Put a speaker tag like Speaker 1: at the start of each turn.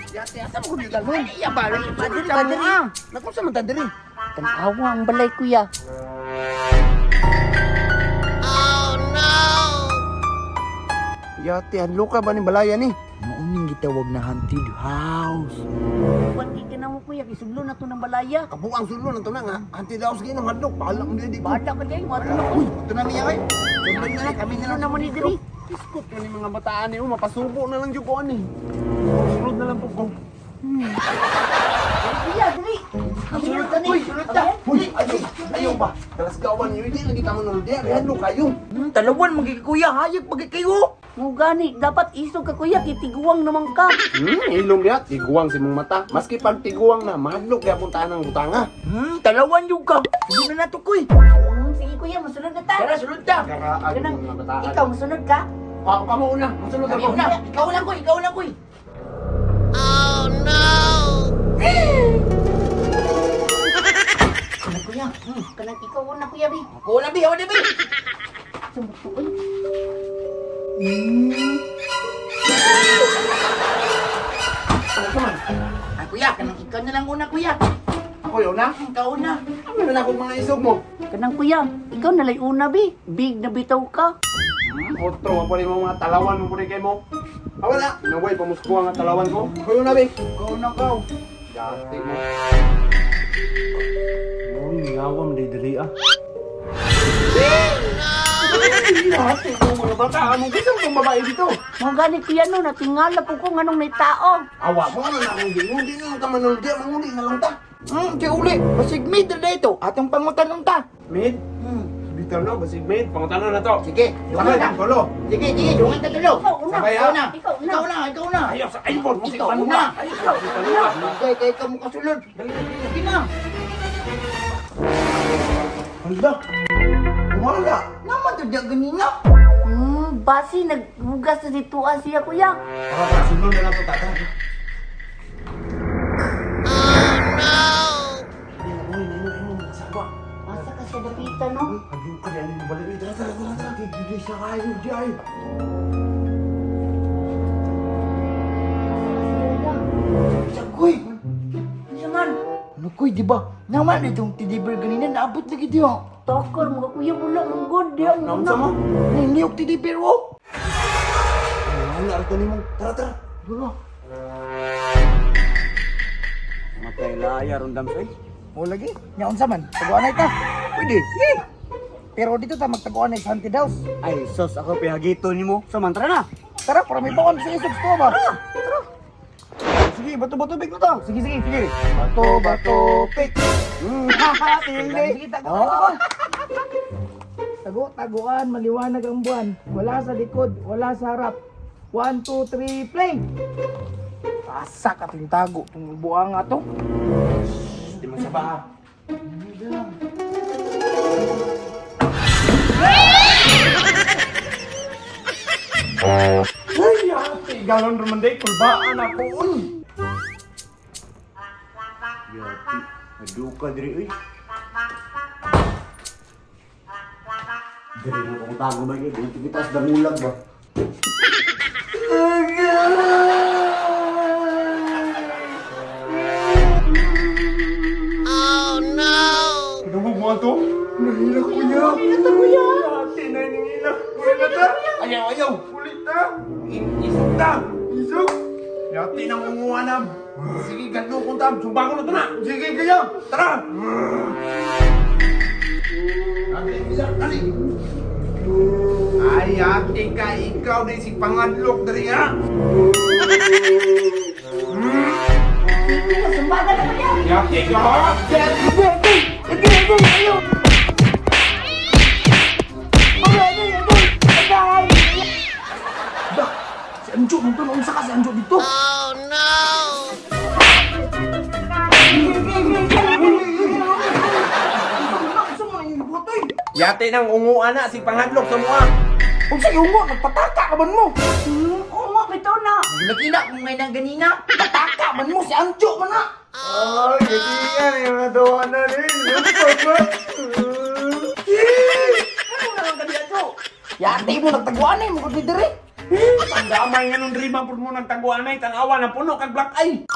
Speaker 1: Yate, asa mo kung galon?
Speaker 2: Iya ba?
Speaker 1: Badiri,
Speaker 2: Badiri,
Speaker 1: badiri. Naku, sa man ta diri?
Speaker 2: Tanawa ang balay, kuya.
Speaker 1: Yate, hadlo ka ba ni balaya ni?
Speaker 3: Mauning gitawag na haunted house.
Speaker 2: Uban kay kana mo, kuya, kisudlo na to ng balaya.
Speaker 1: Kabuang sulo na to na nga. Anti daw sige nang hadlok. Bahala mo dili ko.
Speaker 2: Bala ka dyan, wato na ko.
Speaker 1: Uy, ito na niya kay. Sulod na lang kami na
Speaker 2: Kisudlo
Speaker 1: lang.
Speaker 2: na mo ni diri.
Speaker 1: Iskot na ni mga bataan ni, oh, mapasubo na lang jud ko ani. Sulod na lang po ko.
Speaker 2: Kuya, diri.
Speaker 1: Sulod ta ni, sulod ta. Uy, ayaw, ayaw ba? Dalasgawan niyo, hindi lagi tamo nulod diya. Hadlok kayo.
Speaker 3: Talawan magiging kuya, hayag pagay kayo.
Speaker 2: Mo gani, dapat isog ka, kuya, kay tiguang naman ka.
Speaker 1: Ilong diya, tiguang si mong mata. Maski pag tiguang na, mahadlok kaya puntahan ang butanga.
Speaker 3: Talawan yung ka. Hindi na nato kuy.
Speaker 2: Sige kuya, masunod na ta.
Speaker 3: Tara, sulod ta.
Speaker 1: Karaan
Speaker 2: Ganang,
Speaker 1: mga bataan.
Speaker 2: ikaw masunod ka?
Speaker 1: Ako ka mo una, masunod
Speaker 3: Kami
Speaker 1: ako.
Speaker 3: una. Ikaw lang kuy, ikaw lang kuy.
Speaker 2: Kanang kuya, kanang ikaw una kuya bi.
Speaker 3: Ako na bi, ako na bi.
Speaker 2: Sumuto oy.
Speaker 3: Ay kuya, kanang ikaw na lang una kuya.
Speaker 1: Ako yun na?
Speaker 3: Ikaw na.
Speaker 1: Ano na akong mga isog mo?
Speaker 2: Kanang kuya, ikaw na lay una bi. Big na bitaw ka.
Speaker 1: Otro, ang pala mga talawan mo pala kay mo. Ah, wala. Naway, pamusko ang talawan ko. Ako yun na, be.
Speaker 3: Ikaw na kaw.
Speaker 1: Dati mo. Uy, ngawam, dali ah. Dati mo mga bata, anong gusto mong babae dito?
Speaker 2: Mo gani kuya no, natingala po ko nganong may tao.
Speaker 1: Awa mo, ano na akong gingon, di na lang ka manulod diya, manguli na lang ta.
Speaker 3: Kay uli. Basig mid na dito. Atong pangutan ta.
Speaker 1: Mid? Bitaw no, basig mid, pangutano na to.
Speaker 3: Sige,
Speaker 1: Sabay,
Speaker 3: dungan ta.
Speaker 1: tulo.
Speaker 3: Sige, sige, dungan ta tulo.
Speaker 2: Ikaw una.
Speaker 1: Sabay,
Speaker 3: Ikaw na.
Speaker 2: Ikaw una.
Speaker 3: Ikaw na, ikaw na.
Speaker 1: Ayaw sa iPhone, musik
Speaker 3: Ikaw
Speaker 1: pa
Speaker 3: una.
Speaker 1: Ayaw sa iPhone.
Speaker 3: Kay kay ka mo kasulod. Dali, dali, sige na.
Speaker 1: Hala, wala.
Speaker 3: Naman to diya ganina.
Speaker 2: Basi naghugas na dituan siya kuya.
Speaker 1: Tara, tara, sunod na lang to, tata. Oh no!
Speaker 2: Asa ka siya dapita no?
Speaker 1: Ayaw ka na, ano balik? Tara, tara, tara, tara. Gigili siya kayo, di ay.
Speaker 3: Sagoy.
Speaker 2: Ano man?
Speaker 3: Ano koy, di ba? Naman itong teddy bear ganina, naabot lagi diyo.
Speaker 2: Tokor mga kuya wala mong good diha mo
Speaker 1: Naunsa mo?
Speaker 3: Niliyok teddy bear, oh.
Speaker 1: Ano, arto ni mo. Tara, tara.
Speaker 3: Wala.
Speaker 4: Matay laya ron damsoy.
Speaker 5: O lagi, nya unsa man? Taguanay ta.
Speaker 4: Pwede. Sige.
Speaker 5: Pero dito ta magtaguanay sa haunted house.
Speaker 4: Ay, sos ako pihagito nimo. Sa mantra na.
Speaker 5: Tara, para may baon sa isog to ba?
Speaker 4: Sige, bato-bato big na to.
Speaker 5: Sige, sige, sige.
Speaker 4: Bato, bato, pick. Haha, tili.
Speaker 5: Sige, taguan, taguan. Tago, taguan, maliwanag ang buwan. Wala sa likod, wala sa harap. 1, 2, 3, play! Asa ka itong tago, itong buwang nga to.
Speaker 1: Di man sa baha. Ay, ate, galon raman day, kulbaan ako, uy.
Speaker 4: Yati, aduka diri uy. Diri na akong tago ba gyud, dito kita sa damulag ba.
Speaker 1: Pinubog mo ato? Nahila ko niya. Nahila ta, kuya. Ate, naningila. Ulit na ta. Ayaw, ayaw. Ulit ta. Isog ta. Isog. Yati nang unguha na. Sige, ganun kong tab. Sumba ko na to na. Sige, kaya. Tara. Ate, isa, dali. Ay, ate ka, ikaw na si pangadlok dali ha.
Speaker 2: Sige, sumbaga na kuya.
Speaker 1: Yati ka.
Speaker 5: Ba, si Anjo, nandun, unsa ka si Anjo dito? Oh no!
Speaker 1: Yati nang unguha na si pangadlok sa mua.
Speaker 5: Unsa yung mo, nagpataka ka man mo?
Speaker 2: Oo nga, bitaw na.
Speaker 3: Nagina kung ngay nang ganina.
Speaker 5: Pataka man mo, si Anjo man na!
Speaker 1: Ay, ganyan yung natawa na rin.
Speaker 5: Ano na lang kadi Anjo? Yati mo, nagtaguanay mo kung diri.
Speaker 1: Pandamay nga nung drima pud mo nagtaguanay, tanawa na puno kag black eye.